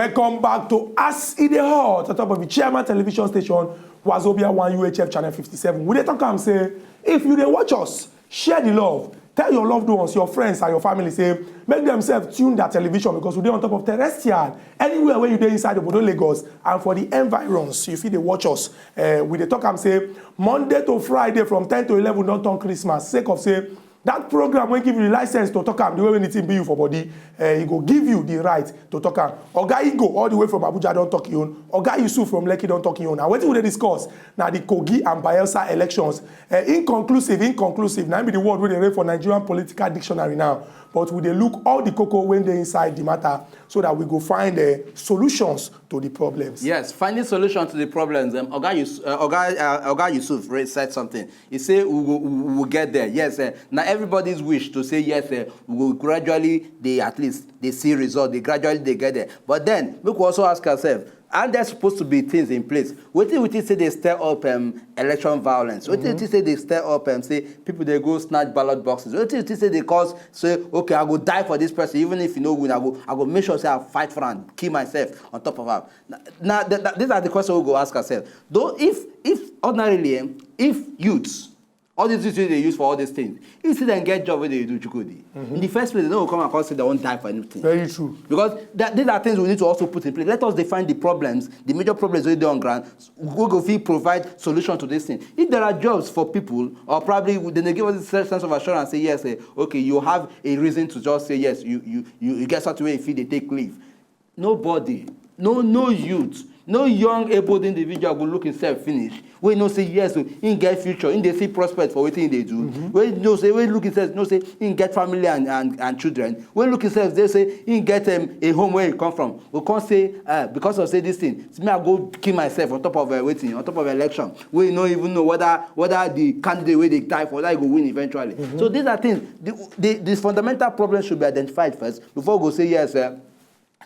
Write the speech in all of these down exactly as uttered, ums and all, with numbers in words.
Welcome back to As E Dey Hot, on top of the Chairman Television Station, Wazobia one U H F Channel fifty-seven. We dey talk am say, if you dey watch us, share the love. Tell your loved ones, your friends, and your family say make themselves tune their television, because we dey on top of terrestrial. Anywhere where you dey inside Obodo Lagos and for the environs, you fit dey watch us. Uh, we dey talk am say Monday to Friday from ten to eleven don turn Christmas, sake of say that program wey give you the license to talk am the way wey the thing be you for body, eh, e go give you the right to talk am. Oga Igo, all the way from Abuja, don talk him own. Oga Yusuf from Lekki don talk him own. And wetin we dey discuss na the Kogi and Bayelsa elections. Eh, inconclusive, inconclusive. Na im be the word wey dey reign for Nigerian political dictionary now. But we dey look all the koko wey dey inside the matter, so that we go find, eh, solutions to the problems. Yes, finding solution to the problems. Um, Oga Yus-, uh, Oga, uh, Oga Yusuf re-, said something. He say we go, we will get there. Yes, uh, now everybody's wish to say yes, uh, we will gradually, they at least they see result. They gradually they get there. But then we could also ask ourselves, aren't there supposed to be things in place? Wetin we think say they stir up, um, election violence? Wetin we think say they stir up, um, say people they go snatch ballot boxes? Wetin we think say they cause say, okay, I go die for this person, even if you know win, I go, I go make sure say I fight for and kill myself on top of her. Now, now th-, th-, these are the questions we go ask ourselves. Though if, if ordinarily, eh, if youths, all these youths wey dey use for all these things, you see them get job wey they do chukudi. In the first place, they no go come and come say they wan die for anything. Very true. Because that, these are things we need to also put in place. Let us define the problems, the major problems wey dey on ground. We go fit provide solution to this thing. If there are jobs for people, or probably then they give us a sense of assurance, say yes, eh, okay, you have a reason to just say yes, you, you, you, you get something where you feel they take leave. Nobody, no, no youth, no young able individual go look himself finish wey know say yes o, him get future, him dey see prospect for wetin he dey do. Wey know say, wey look himself, know say him get family and, and, and children. Wey look himself, dey say him get, um, a home where he come from. We come say, uh, because of say this thing, me I go kill myself on top of, uh, wetin, on top of election. We no even know whether, whether the candidate wey they die for, whether he go win eventually. So these are things. The, the, the fundamental problems should be identified first before we go say yes, uh,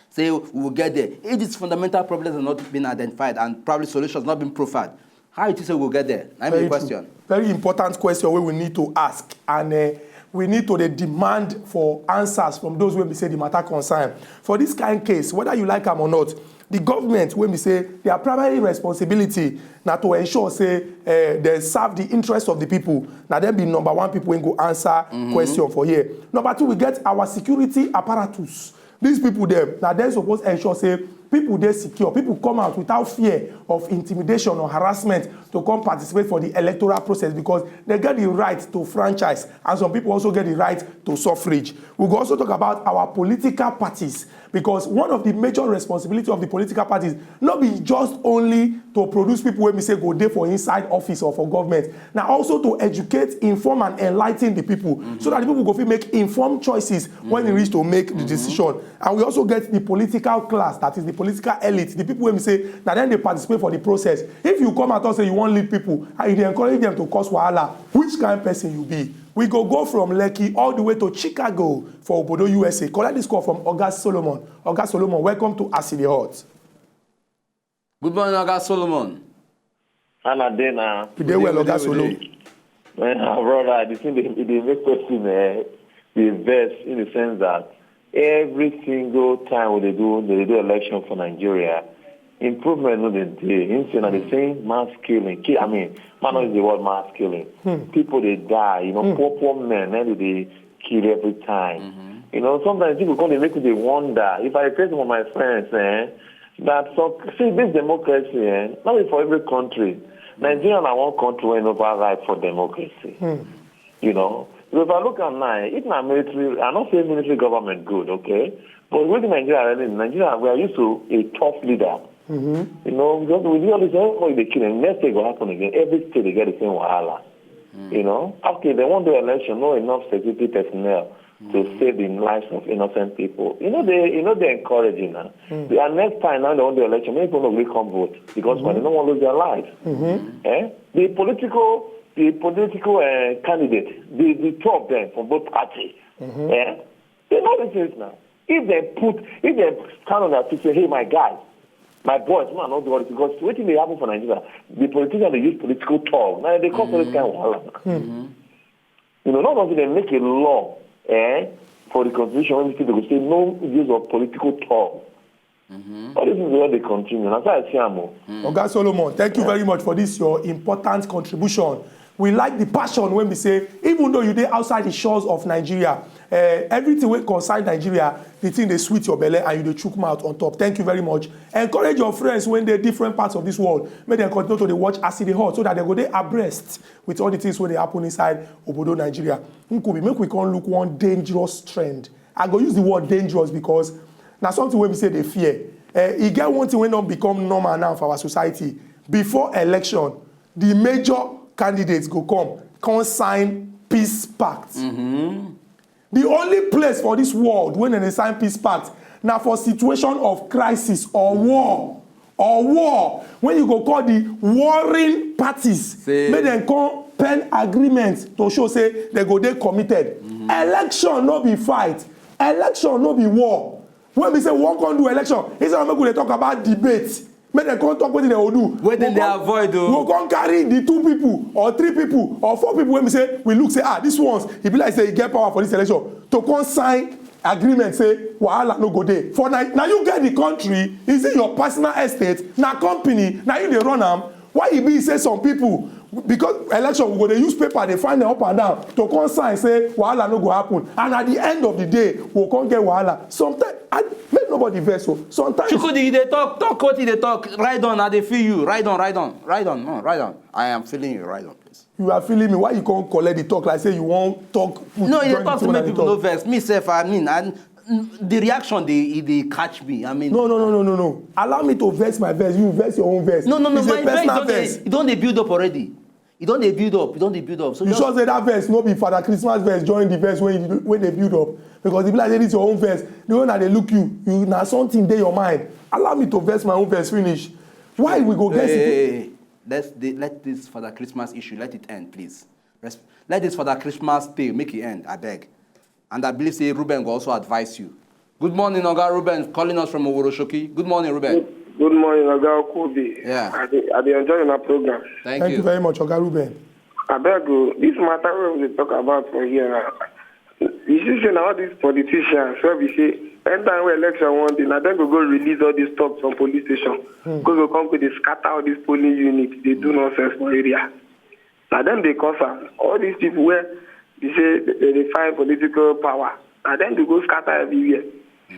say we will get there. If these fundamental problems are not being identified and probably solutions not being proffered, how you think say we'll get there? Na im be the question. Very important question wey we need to ask, and, uh, we need to dey demand for answers from those wey be say the matter concern. For this kind case, whether you like am or not, the government wey be say their primary responsibility na to ensure say, uh, they serve the interest of the people. Na them be number one people wey go answer question for here. Number two, we get our security apparatus. These people dem, na dem suppose ensure say people dey secure, people come out without fear of intimidation or harassment to come participate for the electoral process, because they get the right to franchise, and some people also get the right to suffrage. We go also talk about our political parties, because one of the major responsibility of the political parties no be just only to produce people wey be say go dey for inside office or for government, na also to educate, inform and enlighten the people, so that the people go fit make informed choices when e reach to make the decision. And we also get the political class, that is the political elite, the people wey be say na dem dey participate for the process. If you come out and say you wan lead people and you dey encourage them to cause wahala, which kind person you be? We go go from Lekki all the way to Chicago for Obodo U S A. Collect this call from Oga Solomon. Oga Solomon, welcome to As E Dey Hot. Good morning, Oga Solomon. How na dey na? You dey well, Oga Solo? Man, my brother, the thing dey, e dey make person, eh, dey vex in the sense that every single time we dey do, they do election for Nigeria, improvement no dey dey. Him say na the same mass killing. Ki-, I mean, man, no use the word mass killing. People dey die, you know, poor, poor men, eh, they dey kill every time. You know, sometimes people come dey make me dey wonder. If I tell some of my friends, eh, that so, see, this democracy, eh, not be for every country. Nigeria na one country wey never ripe for democracy. You know, so if I look at now, if na military, I no say military government good, okay? But wetin Nigeria really, Nigeria, we are used to a tough leader. You know, because we do all this, everybody dey kill them. Next thing go happen again. Every state they get the same wahala. You know, okay, they wan do election, no enough security personnel to save the lives of innocent people. You know, they, you know, they encouraging now. And next time now they wan do election, many people no gree come vote because why, they no wan lose their life. Eh? The political, the political, uh, candidate, the, the two of them from both parties, eh? They know the things now. If they put, if they stand on their feet, say, "Hey, my guy, my boys, man, not do all this," because wetin dey happen for Nigeria, the politicians dey use political talk. Now they cause all this kind of wahala. You know, not only they make a law, eh, for the constitution when people go say no use of political talk. All these things wey dey continue, na so I see am o. Oga Solomon, thank you very much for this your important contribution. We like the passion wey be say, even though you dey outside the shores of Nigeria, uh, everything wey concern Nigeria, the thing dey sweet your belle and you dey chook mouth on top. Thank you very much. Encourage your friends wey dey different parts of this world, make dem continue to dey watch as e dey hot, so that dem go dey abreast with all the things wey dey happen inside obodo Nigeria. Nkubi, make we come look one dangerous trend. I go use the word dangerous because na something wey be say dey fear. Eh, e get one thing wey don become normal now for our society. Before election, the major candidates go come, come sign peace pact. The only place for this world wey dem dey sign peace pact na for situation of crisis or war. Or war, when you go call the warring parties, make dem come pen agreement to show say dem go dey committed. Election no be fight. Election no be war. When we say we wan come do election, instead of make we dey talk about debate, make dem come talk wetin dem go do. Wetin dem dey avoid o. We go come carry the two people or three people or four people wey be say we look say, ah, these ones, e be like say e get power for this election, to come sign agreement say wahala no go dey. For na, na you get the country, is it your personal estate? Na company, na you dey run am. Why e be say some people, because election, we go dey use paper dey find dem up and down to come sign say wahala no go happen, and at the end of the day we go come get wahala. Sometimes, I, make nobody vex o. Sometimes Chukwudi, you dey talk, talk what you dey talk. Ride on, I dey feel you. Ride on, ride on, ride on, no, ride on. I am feeling you. Ride on, please. You are feeling me. Why you come collect the talk like say you wan talk? No, you dey talk to make people no vex. Me sef, I mean, I, the reaction dey, e dey catch me. I mean, no, no, no, no, no, no. Allow me to vex my vex. You vex your own vex. No, no, no. My vex don dey, e don dey build up already. E don dey build up. E don dey build up. So you sure say that vex no be Father Christmas vex join the vex wey you, wey dey build up? Because e be like say this your own vex. The way una dey look you, you, na something dey your mind. Allow me to vex my own vex finish. Why we go get situ- Hey, let's dey, let this Father Christmas issue, let it end, please. Res-, let this Father Christmas tale make it end, I beg. And I believe say Ruben go also advise you. Good morning, Oga Ruben, calling us from Oworosoki. Good morning, Ruben. Good, good morning, Oga Okubi. Yeah. I dey, I dey enjoy una program. Thank you. Thank you very much, Oga Ruben. Abeg o, this matter wey we dey talk about for here now, you see say na all these politicians wey be say anytime wey election wan dey, na dem go go release all these talks from police station. Go go come go dey scatter all these polling units, dey do nonsense for area. Na dem dey cause am. All these people wey be say dem dey find political power, na dem dey go scatter everywhere.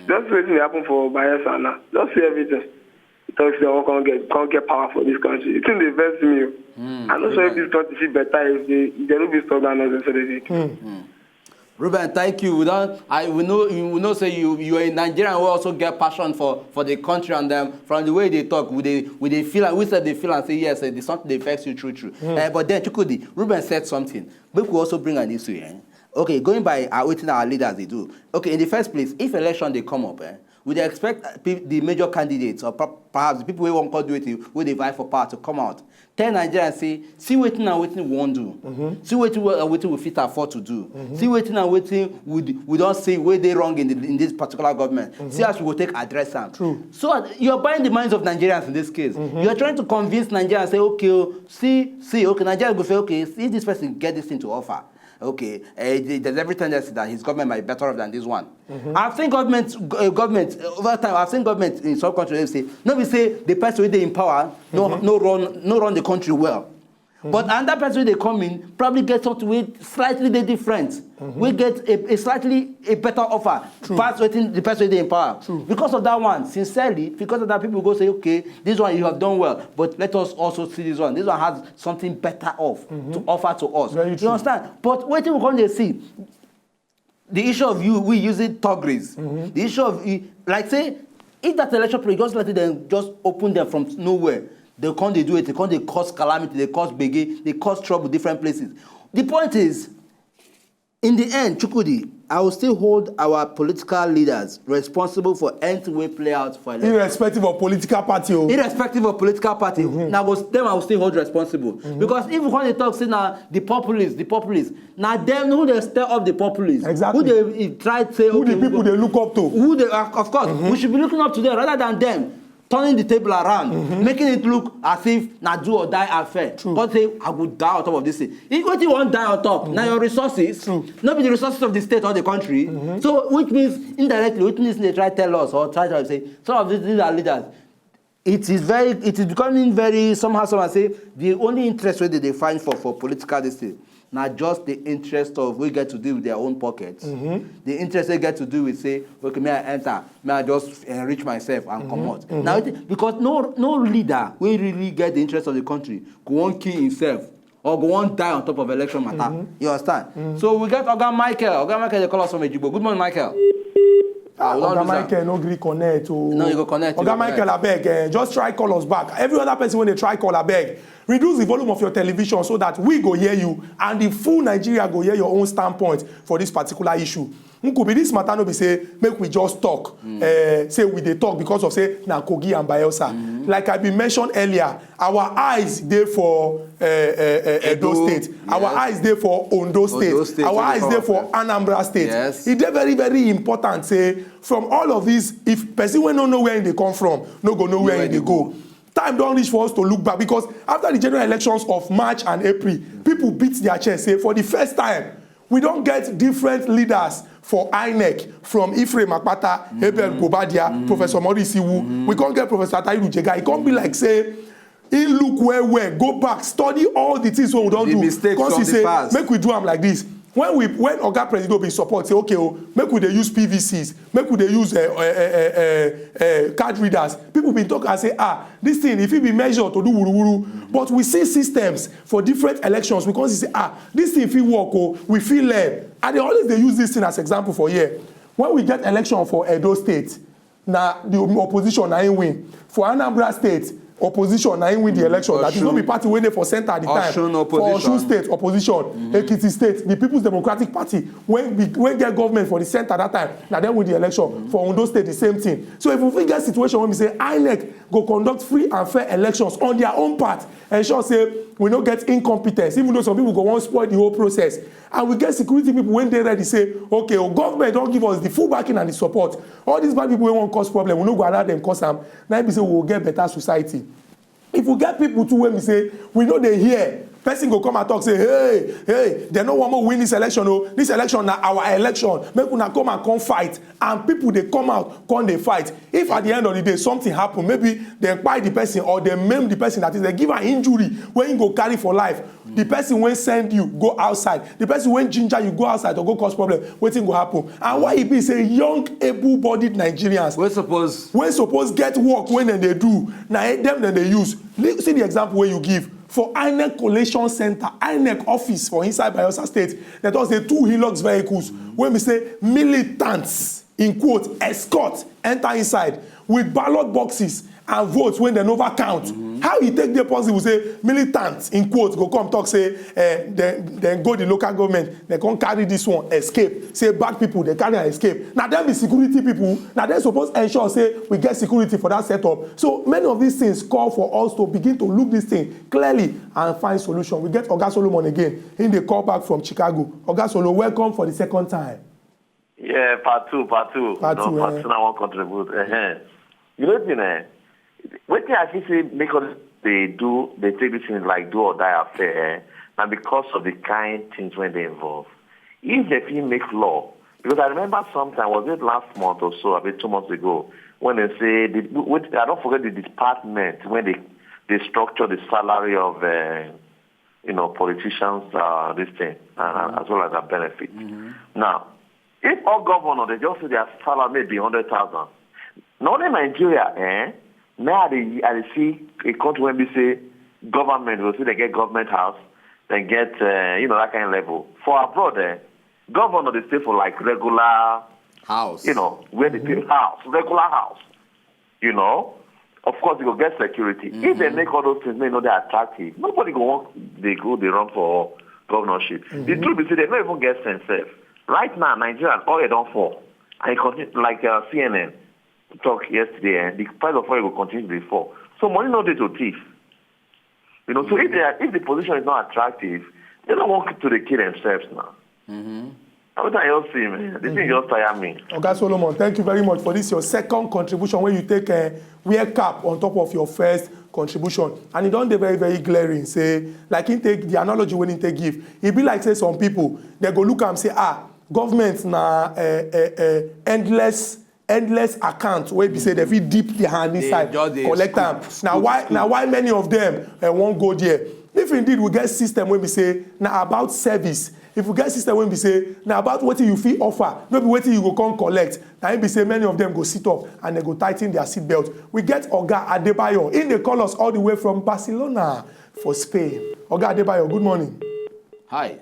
Just see wetin dey happen for Bayelsa now. Just see everything. Talk say dem wan come get, come get power for this country. The thing dey vex me o. I no sure if this country fit better if they, if they no be stubborn nonsense wey dey do. Ruben, thank you. We don, I, we know, we know say you, you are a Nigerian who also get passion for, for the country, and, um, from the way they talk, we dey, we dey feel am, we sef dey feel am say yes, eh, the something dey vex you true true. Eh, but then Chukwudi, Ruben said something. Make we also bring an issue here. Okay, going by, uh, wetin our leaders dey do. Okay, in the first place, if election dey come up, eh, we dey expect, uh, pe-, the major candidates or per-, perhaps the people wey wan come do wetin, wey dey vie for power to come out. Tell Nigerians say, see wetin and wetin we wan do. See wetin we, uh, wetin we fit afford to do. See wetin and wetin we d-, we don see wey dey wrong in the, in this particular government. See as we go take address am. True. So, uh, you're buying the minds of Nigerians in this case. You're trying to convince Nigerians, say, okay, oh, see, see, okay, Nigerians go say, okay, if this person get this thing to offer, okay, eh, the-, there's every tendency that his government might be better off than this one. I've seen government, uh, government, uh, over time, I've seen government in some countries say, no be say the person wey dey in power no, no run, no run the country well. But another person wey dey come in probably get something wey slightly dey different, wey get a, a slightly a better offer pass wetin the person wey dey in power. Because of that one, sincerely, because of that, people go say, okay, this one you have done well, but let us also see this one. This one has something better off to offer to us. Very true. You understand? But wetin we come dey see, the issue of you, we using thuggeries, the issue of, eh, like say, if that election period just let them just open them from nowhere, they come dey do it, they come dey cause calamity, they cause gbege, they cause trouble different places. The point is, in the end, Chukwudi, I will still hold our political leaders responsible for anything wey play out for election. Irrespective of political party o. Irrespective of political party, na go, them I will still hold responsible. Because if we come dey talk say na the populace, the populace, na them who dey stir up the populace. Exactly. Who dey, eh, try say, who the people dey look up to. Who dey, of course, we should be looking up to them rather than them. turning the table around, making it look as if na do or die affair. Come say, "I go die on top of this thing." If wetin you wan die on top, na your resources, no be the resources of the state or the country. So, which means indirectly, which means they try tell us or try to say, some of these, these are leaders. It is very, it is becoming very somehow, somehow say the only interest wey they dey find for, for political this thing, na just the interest of wey get to do with their own pockets. The interest wey get to do with say, "Okay, may I enter, may I just enrich myself and comot." Now, wetin, because no, no leader wey really get the interest of the country go wan kill himself or go wan die on top of election matter. You understand? So we get Oga Michael. Oga Michael dey call us from Ejigbo. Good morning, Michael. Ah, we don Oga lose am. Michael no gree connect o. No, you go connect, you Oga go Michael, connect. Abeg, eh, just try call us back. Every other person wey dey try call, abeg, reduce the volume of your television so that we go hear you and the full Nigeria go hear your own standpoint for this particular issue. Nkubi, this matter no be say make we just talk, eh, say we dey talk because of say na Kogi and Bayelsa. Like I bin mention earlier, our eyes dey for, eh, eh, eh, Edo Edo, State, our yes. Eyes dey for Ondo State, Ondo State, our eyes dey for Anambra State. Yes. E dey very, very important say from all of this, if person wey no know where he dey come from, no go know where he dey go. Time don reach for us to look back, because after the general elections of March and April, people beat their chest say for the first time, we don get different leaders for INEC, from Ephraim Akpata, Abel Gobadia, Professor Maurice Iwu. We come get Professor Atahiru Jega. E come be like say he look well well, go back, study all the things wey we don The do. Mistakes Come of see the say, past. Make we do am like this. When we, when Oga Presido bin support, say, "Okay o, make we dey use P V Cs, make we dey use, eh, eh, eh, eh, eh, eh, card readers." People bin talk and say, "Ah, this thing, if it be measure to do wuruwuru." But we see systems for different elections. We come see say, "Ah, this thing fit work o, we fit learn." I dey always dey use this thing as example for here. When we get election for Edo State, na the opposition na him win. For Anambra State, opposition na him win the election. That is, no be Osun. Party wey dey for center at the time. Osun For opposition. Osun State, opposition. Ekiti State, the People's Democratic Party, wey be, wey get government for the center that time, na dem win the election. For Ondo State, the same thing. So if we fit get situation wey be say INEC go conduct free and fair elections on their own part, ensure say we no get incompetence, even though some people go wan spoil the whole process. And we get security people wey dey ready say, "Okay o, government don give us the full backing and the support. All these bad people wey wan cause problem, we no go allow them cause am." Na im be say we go get better society. If we get people too wey be say we no dey hear, person go come and talk say, "Hey, hey, dem no wan make we win this election o. This election na our election. Make una come and come fight." And people dey come out, come dey fight. If at the end of the day something happen, maybe dem kpai the person or dem maim the person, that is, dem give am injury wey he go carry for life, the person wey send you go outside, the person wey ginger you go outside to go cause problem, wetin go happen? And why e be say young, able-bodied Nigerians Wey suppose wey suppose get work wey dem dey do, na dem dem dey use? Li-, see the example wey you give for INEC collation center, INEC office for inside Bayelsa State. Dem talk say two Hilux vehicles wey be say militants, in quote, escort enter inside with ballot boxes and votes wey dem never count. How e take dey possible say militants, in quote, go come talk say, eh, dem, dem go the local government, dem come carry this one escape? Say bad people, dem carry am escape. Na dem be security people. Na dem suppose ensure say we get security for that setup. So many of these things call for us to begin to look this thing clearly and find solution. We get Oga Solomon again. He dey call back from Chicago. Oga Solo, welcome for the second time. Yeah, part two, part two. Part You know, two, part eh. two, I wan contribute. Uh-huh. You know the thing, eh? Wetin I feel say make us dey do, dey take this thing like do or die affair, eh? Na because of the kind things wey dey involve. If dem fit make law, because I remember sometime, was it last month or so, abi two months ago, when dem say, the, with, I don forget the department when they, they structure the salary of, uh, you know, politicians, uh, this thing, and, and as well as their benefit. Now, if all governor, they just say their salary may be hundred thousand. Not only Nigeria, eh? Now I dey, I dey see a country wey be say government go say they get government house, they get, uh, you know, that kind of level. For abroad, eh, governor dey stay for, like, regular, House. you know, where they pay house, regular house. You know, of course, you go get security. If they make all those things, may not dey attractive. Nobody go want they go they run for governorship. The truth is, they don't even get sense sef. Right now, Nigeria, oil don fall. And e continue, like, uh, C N N talk yesterday, eh, the price of oil will continue to dey fall. So money no dey to thief. You know, so if they are, if the position is not attractive, they don't want to dey kill themselves now. What I just see, man. The thing just tire me. Oga Solomon, thank you very much for this your second contribution wey you take uh, wear cap on top of your first contribution, and e don dey very very glaring say, like him take the analogy wey him take give, e be like say some people dem go look am say, ah, government na uh, uh, uh, endless endless account wey be say dem fit dip their hand inside, collect am. Na why na why many of them uh, wan go there. If indeed we get system wey be say na about service, if we get system wey be say na about wetin you fit offer, no be wetin you go come collect, na im be say many of them go sit up and dem go tighten their seat belt. We get Oga Adebayo, im dey call us all the way from Barcelona for Spain. Oga Adebayo, good morning. Hi.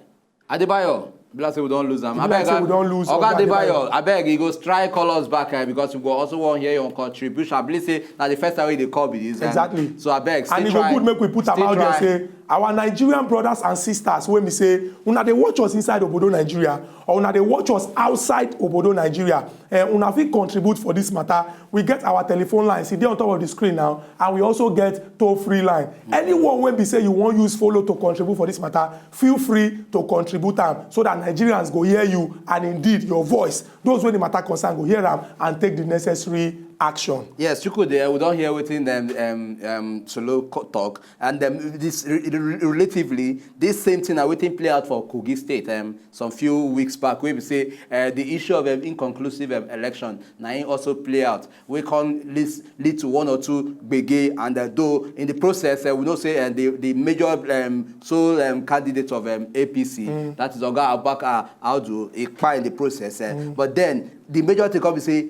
Adebayo, be like say we don lose am. Abeg, say we don lose Oga Adebayo. Abeg, you go try call us back eh, because we go also wan hear your contribution. I believe say na the first time wey you dey call be this. Eh? Exactly. So abeg, still and e go good make we put am out there say our Nigerian brothers and sisters wey be say una dey watch us inside obodo Nigeria or una dey watch us outside obodo Nigeria, eh, una fit contribute for this matter. We get our telephone lines, e dey on top of the screen now, and we also get toll free line. Anyone wey be say you wan use follow to contribute for this matter, feel free to contribute am so that Nigerians go hear you and indeed your voice. Those wey the matter concern go hear am and take the necessary action. Yes, Chukwude, we don hear wetin dem um, um, Solo talk, and um, this relatively this same thing na wetin play out for Kogi State um, some few weeks back, wey be say uh, the issue of um, inconclusive um, election na im also play out, wey come lead, lead to one or two gbege, and uh, though in the process uh, we know say uh, the, the major um, sole um, candidate of um, A P C, mm. that is Oga Abubakar Audu, e kpai in the process, uh, mm. but then the major thing come be say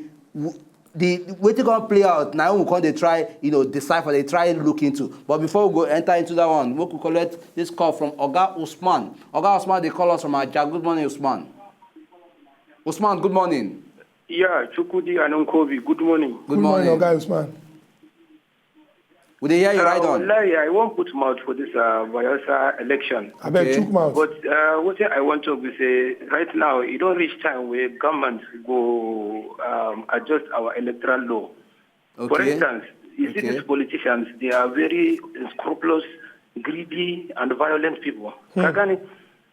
the wetin come play out na we come dey try you know decipher, dey try look into. But before we go enter into that one, make we collect this call from Oga Usman. Oga Usman dey call us from Ajah. Good morning, Usman. Usman, good morning. Yeah, Chukwudi and Nkobi, good morning. Good morning, Oga Usman. We dey hear you right on. Wallahi, I won't put mouth for this uh, Bayelsa election. I beg, okay. Chook mouth. But uh, what I want to be say right now, it don't reach time where government go um, adjust our electoral law. Okay. For instance, you okay. see these politicians, they are very scrupulous, greedy, and violent people. Hmm.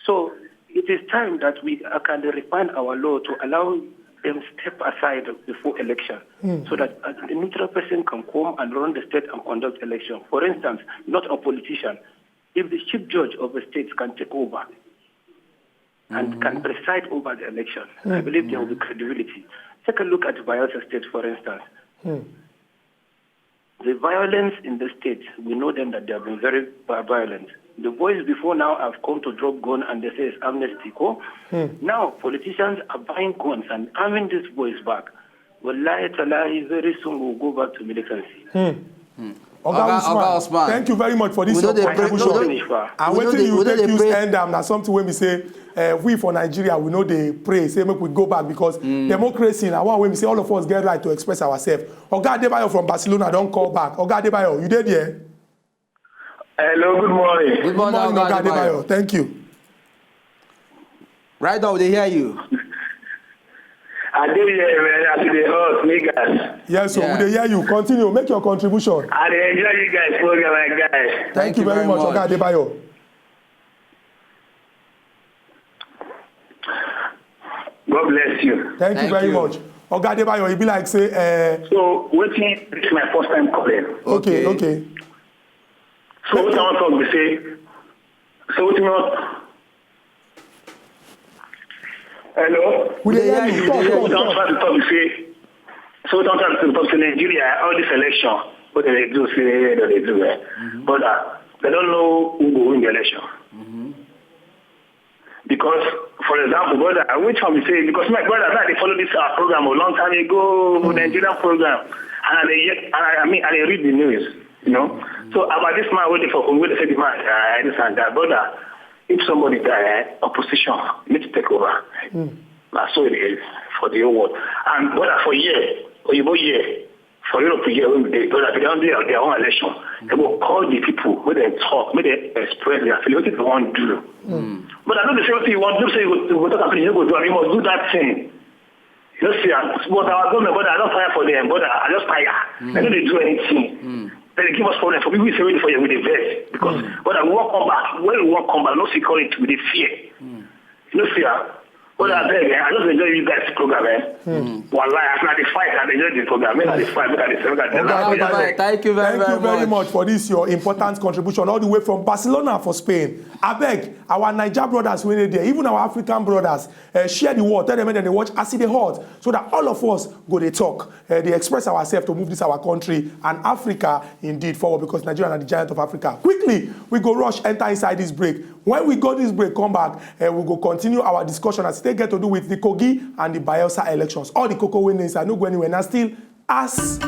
So it is time that we uh, can refine our law to allow them step aside before election mm. so that a neutral person can come and run the state and conduct election. For instance, not a politician. If the chief judge of the state can take over and mm. can preside over the election, mm. I believe there will be credibility. Take a look at Bayelsa State, for instance. The violence in the state, we know them that they have been very violent. The boys before now have come to drop gun and they say it's amnesty. Ko? Hmm. Now politicians are buying guns and arming these boys back. Wallahi, talahi, very soon we'll go back to militancy. Hmm. Hmm. Oga, Oga, Usman, Oga Usman, thank you very much for this. We know they pray. And what do you take use end am na something when we say uh, we for Nigeria we know they pray say make we go back because mm. democracy na one way we say all of us get right to express ourselves. Oga Adebayo from Barcelona don call back. Oga Adebayo, you dey there? Hello, good morning. Good morning, good morning Oga Adebayo. Adebayo. Thank you. Right now, they hear you. I dey here, man. I dey hot, niggas. Yes, so yeah. we dey hear you. Continue, make your contribution. I dey enjoy you guys program, my guys. Thank, Thank you, you very much, much. Oga Adebayo. God bless you. Thank, Thank you very you. much. Oga Adebayo, e be like say. Uh, so wetin this my first time calling. Okay, okay. okay. So wetin I wan talk be say. So wetin I wan. Hello. We dey hear you. Talk, talk, talk. Wetin I wan try to talk be say. So wetin I wan try to talk say Nigeria all this election wey dem dey do say dem dey do eh. Mm-hmm. But uh, they don't know who go win the election. Mm-hmm. Because, for example, brother, I wait for me say because my brother now they follow this our program a long time ago, mm. Nigerian program, and I dey and I, I mean I dey read the news, you know. Mm. So about this man waiting for who will say the man uh, this and that, brother. If somebody die, eh, opposition need to take over. Mm. That's so it is for the whole world. And brother, for year, Oyibo year, for Europe here wey we dey because I be don dey their own election. They go call the people wey dem talk, make dem express their feeling, wetin dem wan do. Mm. But I no dey say wetin you wan do, say you go, you go talk am finish, you no go do am, you must do that thing. You know see am, but our government, but I don fire for them, but I just fire. Mm. They no dey do anything. Mm. They dey give us problem for people wey say we dey for here, we dey vex because mm. But we wan come back, when we wan come back, no security, we dey fear. Mm. You know see am. But I beg, eh, I just enjoy you guys program, eh? Wallahi, as I dey fight, I dey enjoy the program. Make I dey fight, make I dey sell, make I dey Oga laugh. Abeg, thank you very, Thank you very much. much for this your important contribution all the way from Barcelona for Spain. Abeg, our Naija brothers wey dey there, even our African brothers, eh, share the word, tell them make dem dey watch As E Dey Hot, so that all of us go dey talk, eh, dey express ourselves to move this our country and Africa indeed forward, because Nigeria na the giant of Africa. Quickly, we go rush enter inside this break. When we go this break, come back, eh, we go continue our discussion as e take get to do with the Kogi and the Bayelsa elections. All the koko wey dey inside, no go anywhere. Na still As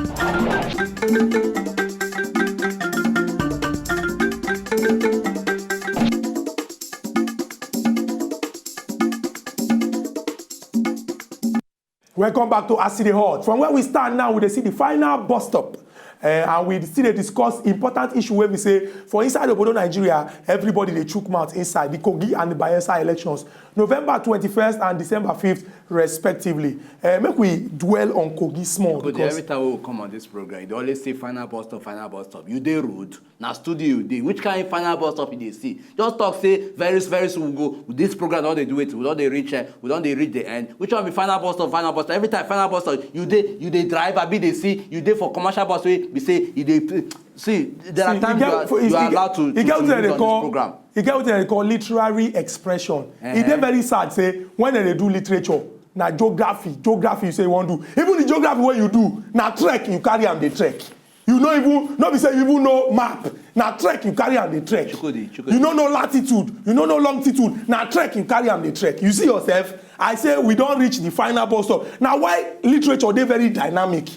Welcome back to As E Dey Hot. From where we stand now, we dey see the final bus stop. Eh, and we still dey discuss important issue wey be say for inside obodo Nigeria, everybody dey chook mouth inside the Kogi and the Bayelsa elections, November twenty-first and December fifth, respectively. Eh, make we dwell on Kogi small. Because every time we come on this program, you dey always say final bus stop, final bus stop. You dey road, na studio you dey. Which kind final bus stop you dey see? Just talk say very, very soon we go. This program don dey do it. We don dey reach, eh, we don dey reach the end. Which one be final bus stop, final bus stop? Every time final bus stop, you dey, you dey drive, abi dey see, you dey for commercial bus wey be say you dey, see, there are See, e times get, you are, for, e, you are e, allowed to, e to, get to wetin use dem dey on this call, program. E get wetin dem dey call literary expression. E dey Eh. very sad say when dem dey do literature, na geography, geography you say you wan do. Even the geography wey you do, na trek you carry am dey trek. You no even, no be say you even know map. Na trek you carry am dey trek. Chukwudi, Chukwudi. You no know latitude, you no know longitude. Na trek you carry am dey trek. You see yourself? I say we don reach the final bus stop. Na why literature dey very dynamic.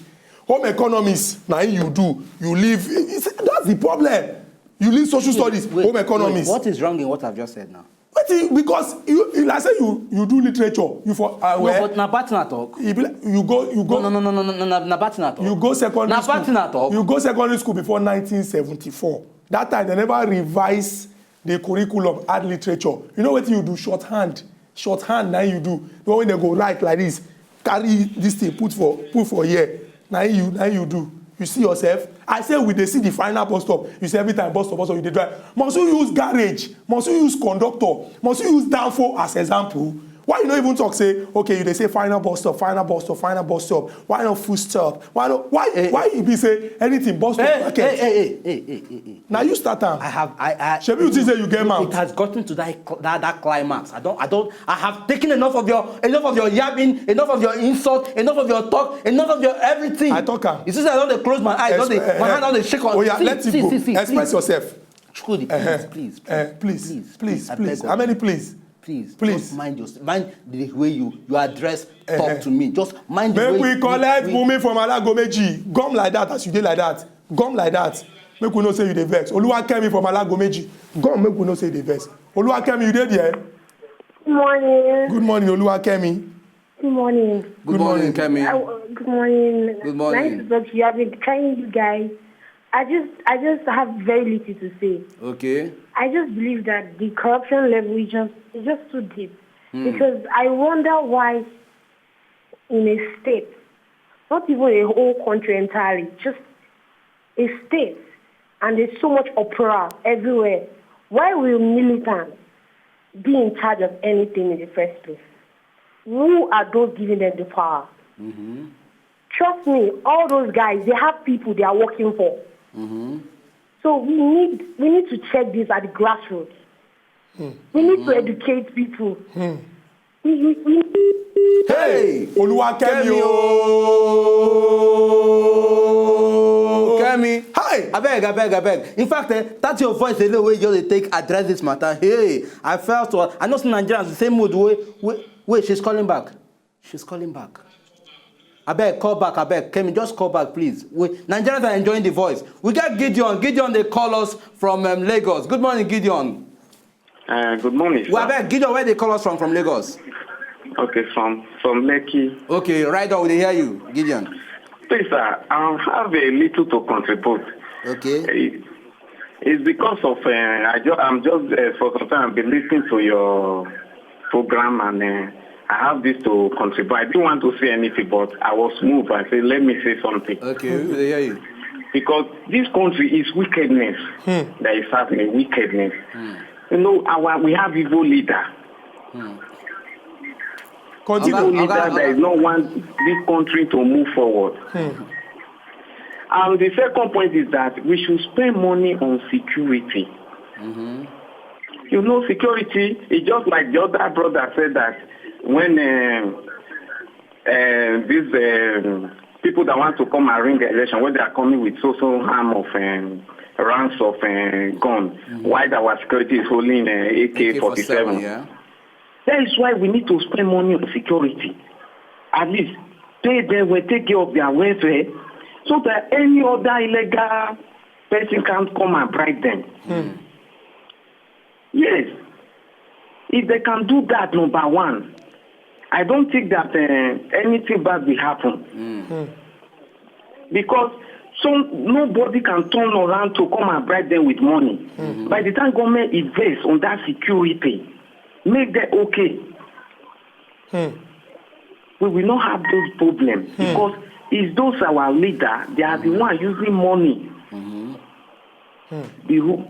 Home economics, na im you do. You leave. It's, that's the problem. You leave social studies, Wait, home wait, economics. What is wrong in what I've just said now? Wetin, because you, you, like say you, you do literature, you for, uh, No, well, but na bad thing I talk. e be like you go, you go, No, no, no, no, no, no, na, na bad thing I talk. you go secondary Na school. bad thing I talk. You go secondary school before nineteen seventy-four. That time they never revise the curriculum, add literature. You know wetin you do? Shorthand. Shorthand na you do. The one wey dem go write like this, carry this thing, put for, put for here. Na you, na you do. You see yourself? I say we dey see the final bus stop. You say every time bus stop, bus stop, you dey drive. Must you use garage? Must you use conductor? Must you use danfo as example? Why you no even talk say, okay, you dey say final bus stop, final bus stop, final bus stop? Why not full stop? Why not? Why? Eh, why e be say anything bus stop, Hey, market? hey, hey, hey, hey, hey, hey, hey. Now you start am. I have, I, I, Shebi you think say you get mouth? It has gotten to that, cl- that, that climax. I don't, I don't, I have taken enough of your, enough of your yabbing, enough of your insult, enough of your talk, enough of your everything. I talk am. You see, say I don dey close my eyes, don dey, Exp- my eh, hand don dey shake. Oh yeah, See, let it see, go. see, see, Express please. yourself. Chukwudi, Eh, please, please, eh, please, please, please, please, please. I beg of How you. many please? Please, Please. just mind your, mind the way you, you address, Eh, talk eh. to me. Just mind the Make way we you, collect we Wunmi from Alagomeji. Gum like that as you dey like that. Gum like that. Make we know say you dey vex. Oluwakemi from Alagomeji. Gum, make we know say you dey vex. Oluwakemi, you dey there? Good morning. Good morning, Oluwakemi. Good morning. Good Good morning, morning. Kemi. I, uh, good morning. Good morning. Nice to talk to you. I've been trying you guys. I just, I just have very little to say. Okay. I just believe that the corruption level is just, is just too deep. Hmm. Because I wonder why in a state, not even a whole country entirely, just a state, and there's so much uproar everywhere. Why will militants be in charge of anything in the first place? Who are those giving them the power? Mm-hmm. Trust me, all those guys, they have people they are working for. Mm-hmm. So we need, we need to check this at the grassroots. Hmm. We need to educate people. Hmm. We, we, we Hey, Oluwakemi Kemi o. o. Kemi. Hi. Abeg, abeg, abeg. In fact, eh, that your voice alone wey you just dey take address this matter. Hey, I felt what I know some Nigerians the same mood wey, wey, wey she's calling back. She's calling back. Abeg, call back, abeg. Kemi, just call back, please. We, Nigerians are enjoying the voice. We get Gideon. Gideon, they call us from, um, Lagos. Good morning, Gideon. Uh, good morning, sir. Well, abeg, Gideon, where they call us from, from Lagos? Okay, from, from Lekki. Okay, right on, we dey hear you, Gideon. Please, sir, I have a little to contribute. Okay. Eh, it's because of, uh, I ju- I'm just, uh, for some time, I've been listening to your program, and, uh, I have this to contribute. I didn't want to say anything, but I was moved. I said, let me say something. Okay, we dey hear you. Because this country is wickedness. Hmm. That is happening, wickedness. Hmm. You know, our, we have evil leader. Hmm. Continue. Evil Oga, leader Oga. That is not want this country to move forward. And the second point is that we should spend money on security. You know, security is just like the other brother said that when um, uh, these um, people that want to come and ring the election, when they are coming with so-so arm of um, rounds of um, gun, while our security is holding uh, A K forty-seven. Yeah. That is why we need to spend money on security. At least pay them well, take care of their welfare, so that any other illegal person can't come and bribe them. Yes. If they can do that, number one, I don't think that uh, anything bad will happen. Because some nobody can turn around to come and bribe them with money. By the time government invests on that security, make them okay. We will not have those problems because it's those our leader. They are the one using money. The who-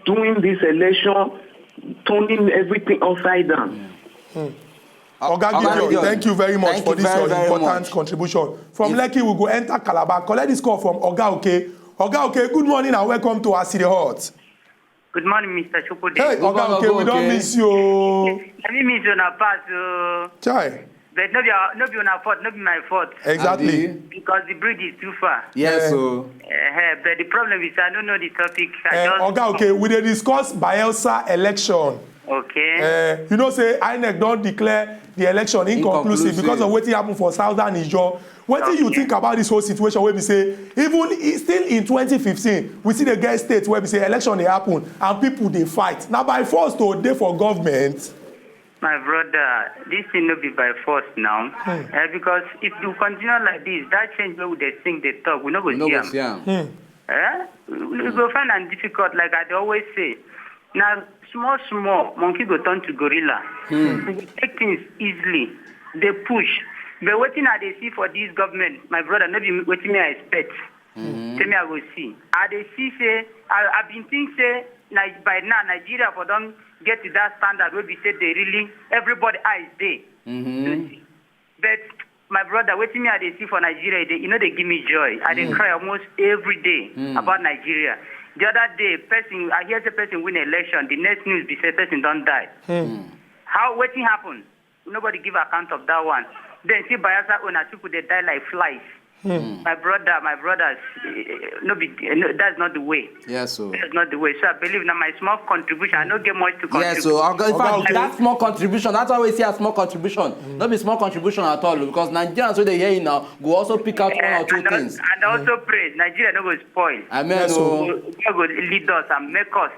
doing this election, turning everything upside down. Oga Gideon, thank you very much for this your important contribution. From Lekki, we go enter Calabar. Collect this call from Oga Oke. Oga Oke, good morning and welcome to Asiri Hot. Good morning, Mister Chukwudi. Hey, Oga Oke, we don't miss you. I mean, miss you na pass. Uh, Chai. But no be, our- no be una fault, no be my fault. Exactly. Because the bridge is too far. Yes, so. Uh, but the problem is I don't know the topic. I Uh, just Oga Oke, we dey discuss Bayelsa election. Okay. Uh, you know say INEC don declare the election inconclusive because of wetin happen for Southern Ijaw. Wetin you think about this whole situation wey be say even i- still in twenty fifteen we see the get state wey be say election dey happen and people dey fight. Na by force to dey for government. My brother, this thing no be by force now. Uh, because if you continue like this, that change wey we dey sing, dey talk, we no go We no see go am. see am. Eh? We we go find am difficult, like I dey always say. Now, small, small, monkey go turn to gorilla. We go take things easily. They push. But wetin I dey see for this government, my brother, no be wetin me I expect. Say me I go see. I dey see say, I, I been think say, na, by now, Nigeria for don get to that standard wey be say they really, everybody eyes dey. But my brother, wetin me I dey see for Nigeria, e dey, e no dey give me joy. I dey cry almost every day about Nigeria. The other day, person I hear say person win election. The next news be say person don die. How wetin happen? Nobody give account of that one. Then see Bayelsa owner people dey die like flies. My brother, my brothers, eh, no be eh, no, that's not the way. Yes, so. That's not the way. So I believe now my small contribution. I no get much to contribute. Yes, so Oga, in fact, Okay. that small contribution, that's why we see a small contribution. Not be small contribution at all, because Nigerians wey dey hear you now go also pick out one Eh, or two and, al- things. and also pray Nigeria no go spoil. Amen. Yes, Oh. so- God go lead us and make us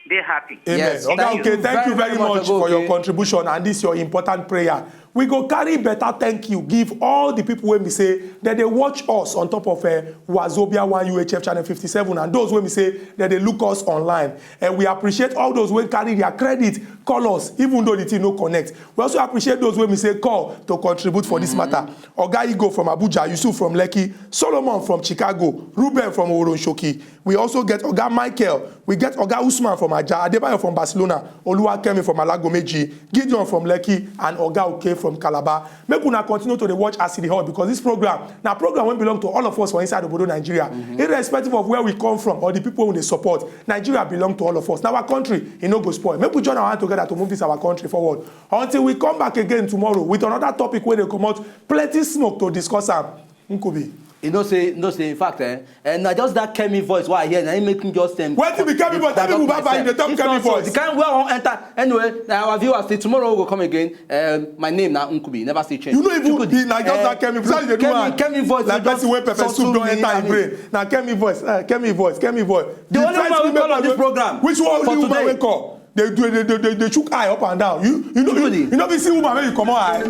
dey happy. Amen. Yes, Oga thank Oke, you thank you very very much, much Oga for your Oke. Contribution and this your important prayer. We go carry better thank you, give all the people wey be say that they watch us on top of uh, Wazobia One U H F channel fifty-seven and those wey be say that they look us online. And we appreciate all those wey carry their credit, call us, even though the thing no connect. We also appreciate those wey be say call to contribute for this matter. Oga Igo from Abuja, Yusuf from Lekki, Solomon from Chicago, Ruben from Oronshoki. We also get Oga Michael. We get Oga Usman from Aja, Adebayo from Barcelona, Oluwakemi from Alagomeji, Gideon from Lekki, and Oga Oke from Calabar. Make una continue to dey watch Asiri Hall because this program na program wey belong to all of us for inside obodo Nigeria. Irrespective of where we come from or the people we dey support, Nigeria belong to all of us. Na our country, e no go spoil. Make we join our hand together to move this our country forward. Until we come back again tomorrow with another topic wey dey comot plenty smoke to discuss am. Nkubi. You know say, you know say, in fact, eh, and na just that Kemi voice wey I hear, na him make me just um, Wetin be Kemi voice? Tell me who baba you dey talk If Kemi not so, voice. The kind wey I wan enter. Anyway, na our viewers till tomorrow we go come again. Um, my name na Nkubi. Never still change. You no even Nkubi, be na just eh, that Kemi voice. You dey do Kemi, am Kemi voice like just person wey pepper subtle soup don me, enter I him mean, brain. Na Kemi voice. Uh, Kemi voice. Kemi voice. The only first woman wey female call on this wey- program Which one for only woman today. Wey call? They do they they they, they chook eye up and down. You you know you, Truly. You no be see woman wey you comot eye.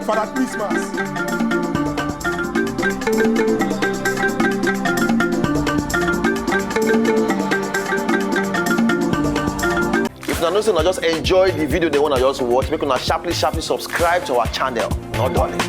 Father Christmas. If una know say una just enjoy the video dem wey una just watch, make una sharply sharply subscribe to our channel. No dulling.